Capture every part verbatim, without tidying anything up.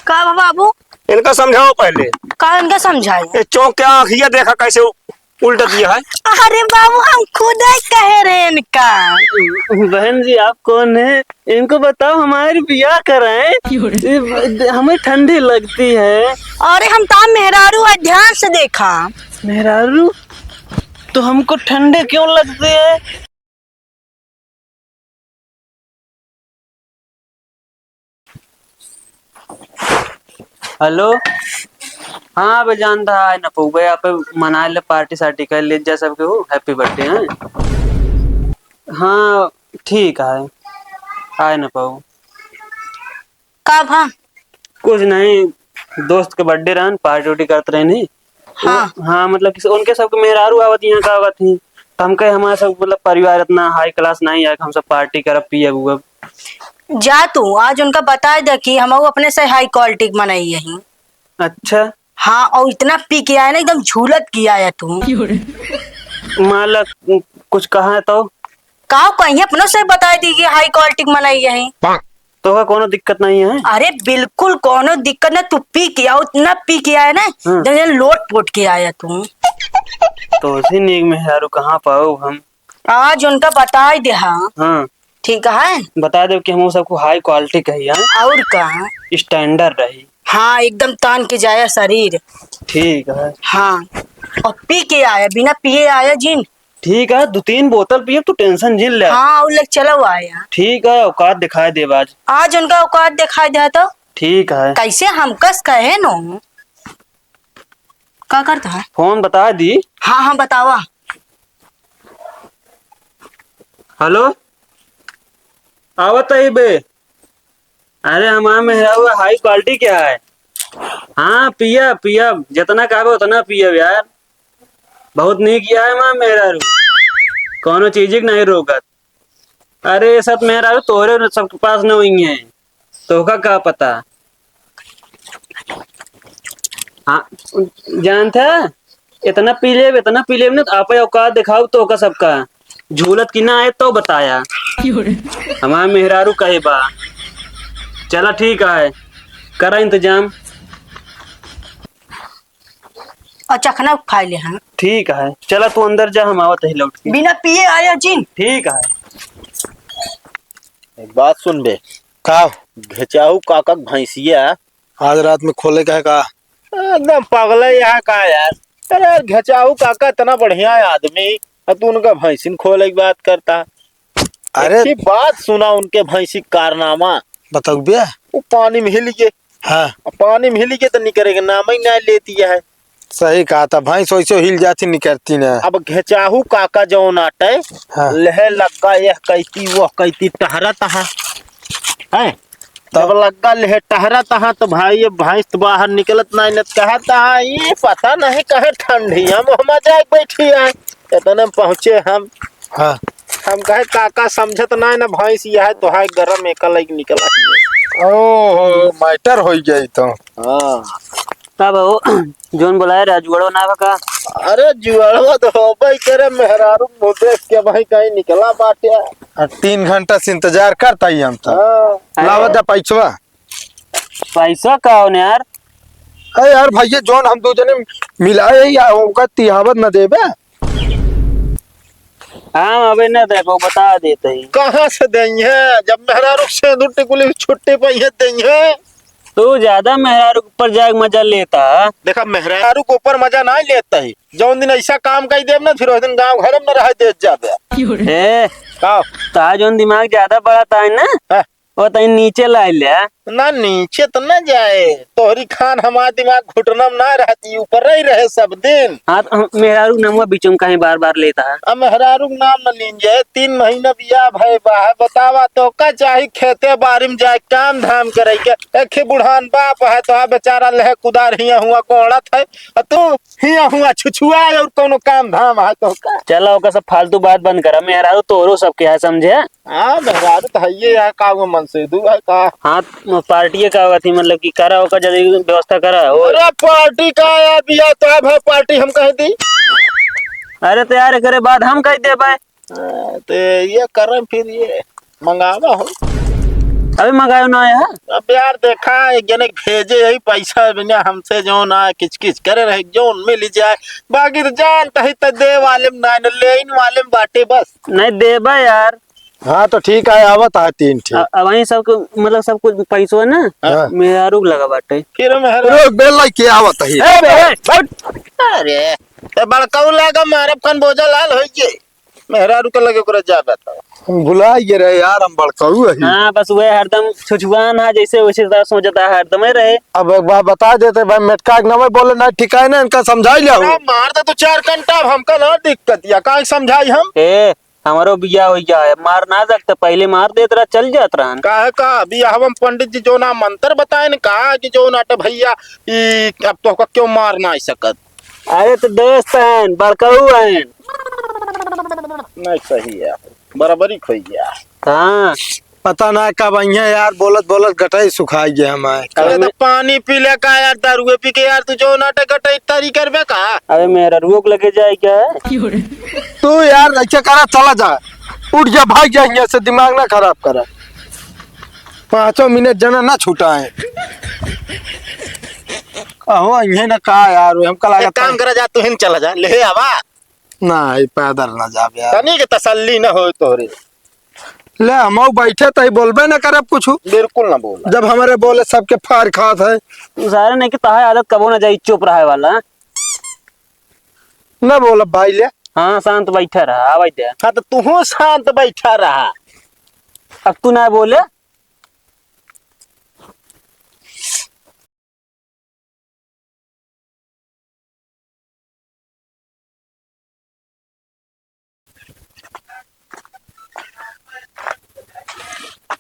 का बा बाबू? इनका समझाओ पहले। का इनका समझाई? ये चौंक के आँखिया देखा कैसे उ-, उल्टा दिया है। अरे बाबू, हम खुद ही कहे रहे इनका। बहन जी, आप कौन है? इनको बताओ, हमारी बियाह कराएं। ये ब-, हमें ठंडी लगती है। अरे हम तो मेहरारू है, ध्यान से देखा। मेहरारू? तो हमको ठंडी क्यों लगती है? हेलो, हाँ, अबे जानता है, आए न पउबे, यहाँ पे मनाए ले, पार्टी सार्टी कर ले जा सबके, हो, हैप्पी बर्थडे, हैं? हाँ, ठीक है, आए न पाऊ। का भा? कुछ नहीं, दोस्त के बर्थडे रहन, पार्टी उर्टी करत रहनी। हाँ। वो, हाँ, मतलब कि उनके सबके मेहरारू आवत यहाँ का आवत ही, तो हम कहे हमारा सब मतलब परिवार इतना हाई क्लास नहीं है कि हम सब पार्टी करब, पियब उयब। जा तू, आज उनका बताए दे कि हम अपने से हाई क्वालिटी के मनई यही। अच्छा। हाँ, और इतना पी के आया ना, एकदम झूलत के आया तू। मालक कुछ कहा तो? का कहीं अपनों से बताए दी कि हाई क्वालिटी के मनई यही। तोहका कोनो दिक्कत नहीं है? अरे बिल्कुल कोनो दिक्कत ना, तू पी के आओ, इतना पी के आया ना, हाँ। जैसे लोट पोट के आया तू। तो उसी नीक मेहरारू कहाँ पाओ हम? आज उनका बताए दे, हाँ। हाँ। ठीक है। बता दे कि हम सबको हाई क्वालिटी कही, हाँ? और का? स्टैंडर्ड रही। हाँ, एकदम तान के जाया शरीर। ठीक है। हाँ, और पी के आया, बिना पिए आया जिन। ठीक है, दो तीन बोतल पिए, तू टेंशन जिन ले। हाँ, और ले चलो आया। ठीक है, औकात दिखाई देब आज। आज उनका औकात दिखाई दे तो। ठीक है। कैसे हम कस कहे नो? का करता है? फोन बता दी। हाँ, हाँ, बतावा। हेलो, आवत ही बे। अरे हमार मेहरारू हाई क्वालिटी क्या है? हाँ, पिया, पिया, जितना कहबे उतना पियब यार। बहुत नीक किया है हमार मेहरारू, कौनो चीज के नहीं रोकत। अरे ये सब मेहरारू तोहरे न सबके पास न हुई है, तोहका का पता? हाँ, जानता है, इतना पी लेब, इतना पी लेब ना, तो आपे औकात दिखाऊ तोहका सबका। झूलत की ना आए तो बताया। क्यों रे? हमार मेहरारू कहे बा। चला ठीक है, करा इंतजाम। और चखना खाई ले हम। ठीक है, चला तू अंदर जा, हम आवत ही लौट के। बिना पिए आया जिन। ठीक है। एक बात सुन बे। का? घेचाऊ काका के भैंसिया आज रात में खोले का है का? एकदम पगला यहाँ का यार। अरे यार, घेचाऊ काका इतना बढ़िया आदमी, और तू उनका भैंसिन खोले की बात करता। अरे। एक ही बात सुना उनके भैंसी कारनामा। बताऊ बे। वो पानी में हिल गए। हाँ। अब पानी में हिल गए तो निकरे के नाम ही ना लेती है। सही कहा था, भैंस वैसे हिल जाती, निकरती ना। अब घेचाहू काका जौन आटे, हाँ। लहे लग्गा यह कैती, वह कैती टहरत है, हैं? तब? जब लग्गा लहे टहरत है तो भाई, ये भैंस तो बाहर निकलत नहीं, न कहत है, ये पता नहीं कहे ठंडिया में हम जाए बैठी है। इतने में पहुँचे हम। हाँ। हम कहे, "काका समझत नहीं ना, भैंस यह है तो है गरम, एका लग निकला।" ओहो, मैटर हो गया ई तो। हाँ। तब वो जौन बुलाए रहा, जुआड़वा ना बा का? अरे जुआड़वा तो होबे करे, मेहरारू मुँह देख के भाई कहीं निकला बाटे। आ, तीन घंटा से इंतजार करता ही हम तो। हाँ। लावा दा पैसवा। पैसा का हो यार? अरे यार भैया, जौन हम दो जने मिलाए ही, आ, ओकर तिहावत न देबे? हम अबे न देखो, बता देते ही। कहाँ से देइहे? जब मेहरारू के सेंदूर टिकुली छुट्टी पे ही देइहे। तू ज्यादा मेहरारू के ऊपर जाके मजा लेता। देखा, मेहरारू के ऊपर मजा ना लेता ही। जौन दिन ऐसा काम कई देब ना, फिर उस दिन गाँव घर में रह दे जाबे। ए, का? ता जौन दिमाग ज्यादा बढ़ता है ना, हाँ। वो तनी नीचे ला ले। ना, नीचे तो ना जाए। तोहरी खान हमार दिमाग घुटना में ना रहती, ऊपर ही रहे सब दिन। हाँ, तो हम मेहरारू के नमवा बीच में काहे बार-बार लेता है? अब मेहरारू के नाम न लीन जाए, तीन महीना बियाह भय बा है। बतावा तो का चाही खेते बारी में जाए, काम धाम करे के? एक ही बुढ़ान बाप है, तो आ बेचारा लहे कुदार हिया हुआ कोड़त है, और तू हिया हुआ छुछुआ है, और कोनो काम धाम है तो का? चला, ओकर सब फालतू बात बंद करा, मेहरारू तोहरो सबके है, समझे? हाँ, मेहरारू तो हइये है, का वो मनसेधू है का? हाँ, पार्टी का अथी, मतलब कि करा ओकर जल्दी व्यवस्था करा। और अरे पार्टी का है, बियाह तो है भाई, पार्टी हम कह दी। अरे तो यार, एकरे बाद हम कह दे भाई। हाँ, तो ये करम फिर ये मंगावा हो। अबे मंगायो ना आया है? अब यार देखा, एक जने के भेजे यही पैसा बिना हमसे जो ना किचकिच करे रहे, जौन मिल जाए। बाकी तो जानत ही त दे वाले में ना, न लेइन वाले में बाटे बस। नहीं देबा यार। हाँ तो ठीक है, आवत है तीन ठीक। अ-, अब वहीं सब कुछ, मतलब सब कुछ पैसो है ना, हाँ। मेहरारू के लगा बाटे। फिर मेहरारू रुक, बेल लेके आवत है। ए बे, हट। अरे, ए बड़काऊ लागा मारब कन बोझा लाल होई जे। मेहरारू के लगे ओकरा जाबे त। हम भुला गए रहे यार, हम बड़काऊ है। हाँ, बस वह हरदम छुछुआन है, जैसे वैसे तरह सोचता है, हरदम ही रहे। अब एक बार बता देते भाई, मेटका के नवे बोले ना, ठीक है ना, इनका समझाई लिया हो। अरे मार दे तू चार कंटा, अब हमका ना दिक्कत या, काहे समझाई हम? ए, हमरो बियाह हो गया है, मार ना सकते, पहले मार देत रहा, चल जात रहन। काहे का बियाह हम पंडित जी जो ना मंत्र बताए न, कहा कि जो नाटे भैया, ई अब तोहका क्यों मार ना सकत। अरे तो दोस्त हन, बड़काऊ हन। नहीं सही है, बराबरी खोई गया। हाँ। पता ना कब अइहे यार, बोलत बोलत गटई सुखाई गए हमारे। अरे तो पानी पी ले का यार, दारुए पी के यार, तू जो नाटक गटई तारी करबे का? अरे मेहरारुओ के लगे जाए क्या है? तू यार ऐसे करा, चला जा, उठ जा, भाग जा यहाँ से, दिमाग ना खराब करा। पाँचों मिनट जना ना छुटाए। अहो, इहे ना का यार, हमका एक लागत काम है। करा जा, तू ही चला जा, ले आवा। ना, ई पैदल ना जाब यार। तनी के तसल्ली ना होय तोहरे। ले, हमहू बैठे तही बोलबे ना करब कुछु। बिल्कुल ना बोला। जब हमरे बोले सबके फाड़ खात है। तू सारे नहीं कि तहार आदत कबो ना जाई चुप रहे वाला। ना बोलब भाई ले। हाँ, शांत बैठा रहा, आवाज दे। हाँ, तो तू शांत बैठा रहा। अब तू ना बोले।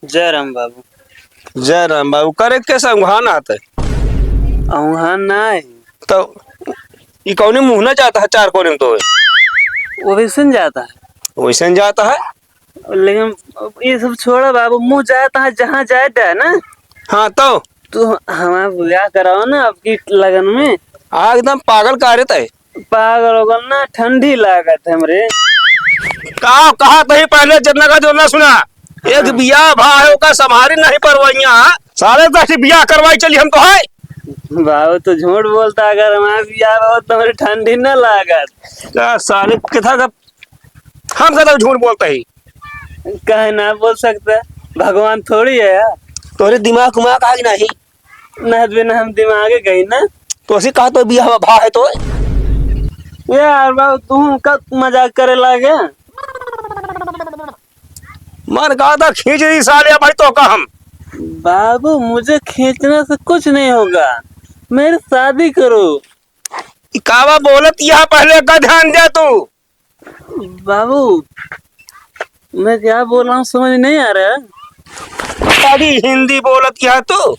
जय राम बाबू। जय राम बाबू। करे के से उहाँ ना आते? उहाँ ना है। तो ई कौने मुँह ना जाता है चार कोने में तो? वो भी सुन जाता है। वैसे जाता है। लेकिन ये सब छोड़ा बाबू, मुँह जाए तहाँ जहाँ जाए दे ना। हाँ तो? तू हमार बियाह कराओ ना अब की लगन में। आ, एकदम पागल का रे तय? पागल हो गल ना, ठंडी लागत है हमरे। का कहा तही पहले जितना का जो ना सुना। एक बियाह भा है, ओका संभारी नहीं परवैया। साले दस बियाह करवाई चली हम तो है। बाबू तो झूठ बोलता, अगर हमार बियाह हो तो हमरे ठंडी ना लागत। का साले किथा का हम ज्यादा झूठ बोलता ही। काहे ना बोल सकता? भगवान थोड़ी है यार। तोरे दिमाग उमाग आ कि नहीं? ना बिना हम दिमागे गई ना। तो उसी कहा तो बियाह भा है तो। यार बाबू, तू का मजाक करे लागे? मन कहा था खींच दी साले भाई तो का हम। बाबू, मुझे खींचने से कुछ नहीं होगा, मेरी शादी करो। ई कावा बोलत यहाँ पहले का ध्यान दे तू। बाबू, मैं क्या बोल रहा हूँ समझ नहीं आ रहा है। अरे हिंदी बोलत क्या तू?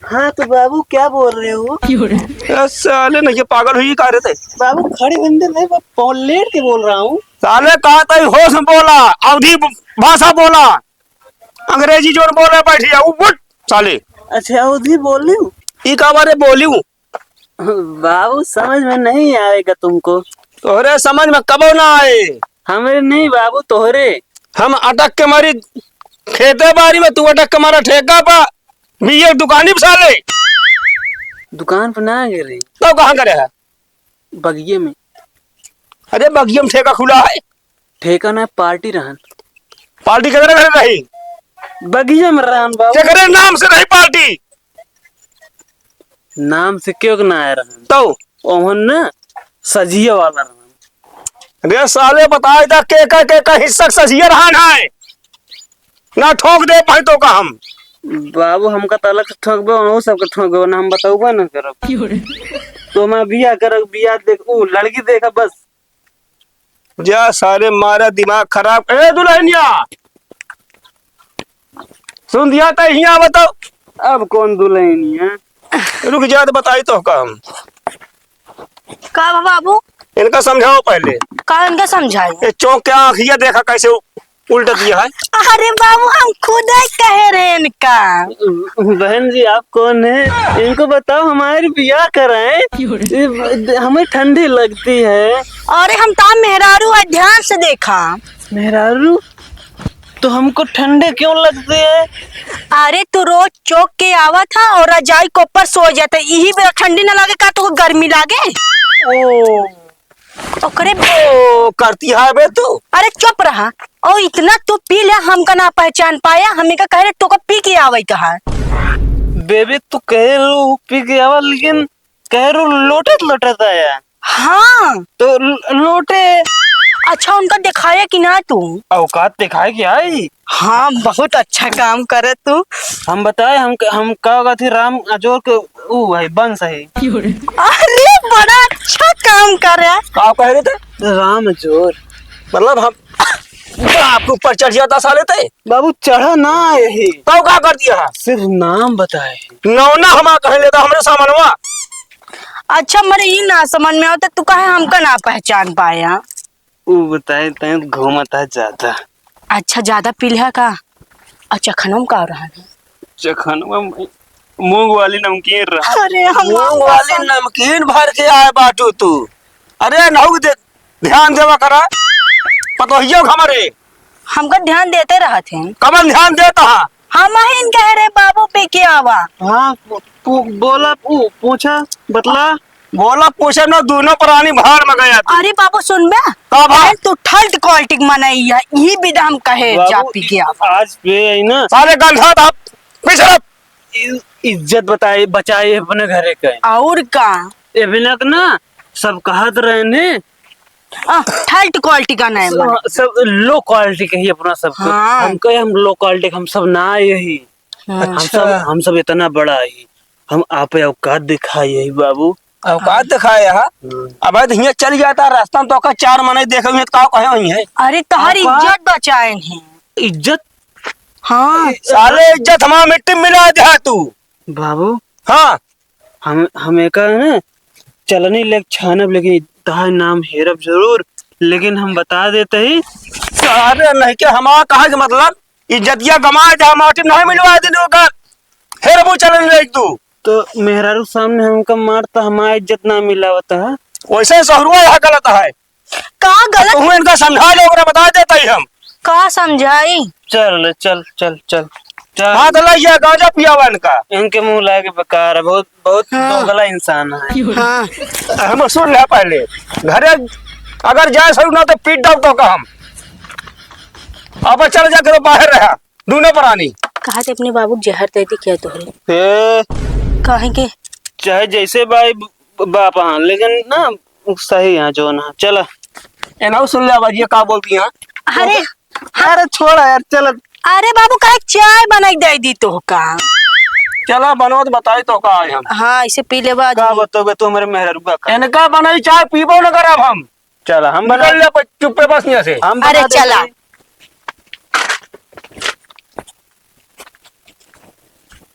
हाँ तो बाबू क्या बोल रहे हो? ए साले नहीं ये पागल हुई का रे ते? बाबू खड़ी हिंदी नहीं, मैं पौ-, लेट के बोल रहा हूँ। साले कहा तई होश में बोला, अवधी भाषा बोला, अंग्रेजी जोन बोले बैठी है, उठ साले। अच्छा अवधी बोल रही हूँ। ई का बारे बोली हूँ? बाबू, समझ में नहीं आएगा तुमको। तोहरे समझ में कबो ना आए। हमरे नहीं बाबू, तोहरे। हम अटक के मारी खेते बारी में, तू अटक के मारा ठेका पा, भी ये दुकानी पे साले। दुकान पे ना गिरे। तो कहाँ करे है? बगिये में। अरे, बगिये में ठेका खुला है? ठेका ना, पार्टी रहन। पार्टी केकरे घरे रही? बगिया में रहन बाबू। केकरे नाम से रही पार्टी? नाम से क्यों के ना आए रहन? तो? ओहन ना सजिया वाला रहन। अरे साले, बताए दा के का, के का हिस्सा के सजिया रहन है? ना ठोक दे भाई तो का हम। बाबू, हमका तो अलग से ठोकबे, ओनहु सबके ठोकबे, ना हम बतौबे ना करब। तो मैं बिया करब, बिया देख, ऊ लड़की देखा बस। जा सारे मारा दिमाग खराब। ए दुल्हनिया, सुन दिया त हिया बताओ। अब कौन दुल्हनिया? रुक जा त बताई तो का हम। का बा बाबू? इनका समझाओ पहले। का इनका समझाई? ये चौंक के आँखिया देखा कैसे उल्टा दिया है। अरे बाबू, हम खुद ही कहे रहे इनका। बहन जी, आप कौन है? इनको बताओ, हमारी बियाह कराएं। ये ब-, हमें ठंडी लगती है। अरे हम तो मेहरारू है, ध्यान से देखा। मेहरारू? तो हमको ठंडे क्यों लगते हैं? अरे, तू रोज चौक के आवत हा और रजाई के ऊपर सो जाते, यही बेरा ठंडी ना लागे का, तुको गर्मी लागे? ओ, ओकरे ओ, करती है बे तू। अरे, चुप रहा। ओ, इतना तू पी ले, हमका ना पहचान पाया, हमें का कह रहे, तुको पी के आवे कहा। बेबे, तू कह रू पी के आवा, लेकिन कह रू लोटत लोटत आया। हाँ। तो ल-, लोटे। अच्छा, उनका दिखाया कि ना तू? औकात दिखाए कि आई। हाँ, बहुत अच्छा काम करे तू। हम बताए, हम, हम का कहत ही, राम अजोर के ऊ है, वंश है। अरे, बड़ा अच्छा काम करे। का कह रहे थे? राम अजोर। मतलब हम बाप के ऊपर चढ़ जाता साले ते। बाबू, चढ़ा ना यही। तब का कर दिया है? सिर्फ नाम बताए। नौना हमा कह लेता हमरे सामनवा। अच्छा, मरे ई ना समझ में आवता, तू काहे हमका ना पहचान पाया? ऊ बताए, तैं घूमत है ज्यादा। अच्छा, ज्यादा पी लिहा का? अच्छा, चखनवा में का रहा है? चखनवा में मूंग वाली नमकीन रहा। अरे, हम मूंग वाली नमकीन भर के आए बाटू तू। अरे, नहु दे, ध्यान देवा करा। पतोहियो हमरे। हमका ध्यान देते रहत हैं। कमन ध्यान देता है? हम ही कह रहे, बाबू पी के आवा। हाँ, पू-, पू-, बोला, पू-, पूछा, बतला। बोला, पूछे ना, दोनों प्राणी भाड़ में गया तू। अरे बाबू, सुन बे। का भा? अरे, तू ठल्ट क्वालिटी के मनई है, यही विधा हम कहे, बाबू, जा पी के आवा। आज पे आई ना। सारे गंधा था, पिछड़ा। इ-, इज्जत बताए, बचाए अपने घरे के। और का? ए बिना के ना, सब कहत रहे ने, आ, थर्ड क्वालिटी का नाम सब, बा। सब लो क्वालिटी के ही अपना सब कुछ। हाँ। हम कहे हम लो क्वालिटी के, हम सब ना आए ही। हाँ। हम सब, अच्छा। हम सब इतना बड़ा ही। हम आपे औकात दिखाई ही बाबू। औकात दिखाए हा? हाँ। अबे तो हियाँ चल जाता रास्ता में तो ओकर चार मनई देखे हुए तो का कहे हुई है? अरे तोहरी औकात इज्जत बचाए हैं। इज्जत? हाँ। साले इज्जत हमार मिट्टी में मिला दे तू। बाबू। हाँ। हम, हम एका है ना, चलनी लेके छानब, लेकिन तहार नाम हेरब जरूर, लेकिन हम बता देते ही। अरे नहीं के हमार कहा के मतलब, इज्जतिया गमा जा, माटी नहीं मिलवा देने ओकर, हेरबू चलनी लेके तू। तो मेहरारू सामने हमका मारता, हमार इज्जत ना मिलावता है। वैसे सहुरुआ यहाँ गलत है। का गलत? तू इनका समझा ले, ओकरा बता देता ही हम। का समझाई? चल, चल, चल, चल, चल। हाँ, तो लइया गांजा पियावा इनका। इनके मुंह लागे बेकार है, बहुत, बहुत हाँ। दोगला इंसान है। हाँ। हम सुन ले पहले, घरे अगर जाए सही ना तो पीट डाल तो का हम। अब चल जा, करो बाहर रहा, दोनों प्राणी। कहा थे अपने बाबू जहर दे दी क्या तोहरे? ए। काहे के? चाहे जैसे भाई ब-, बाप हाँ, लेकिन ना उ सही है जो ना। चला। ए ना सुन ले आवाज, ये का बोलती है? अरे, अरे छोड़ा यार, चल। अरे बाबू, काहे चाय बनाई दे दी तो का? चला बनवा तो बताई तो का है हम। हाँ, इसे पी लेबा का आज। बतोगे तू हमरे मेहररुआ का? इनका बनाई चाय पीबो न करब हम। चला, हम निकल बना ले प-, चुप्पे बस यहाँ से। हम अरे बना देते चला। हैं।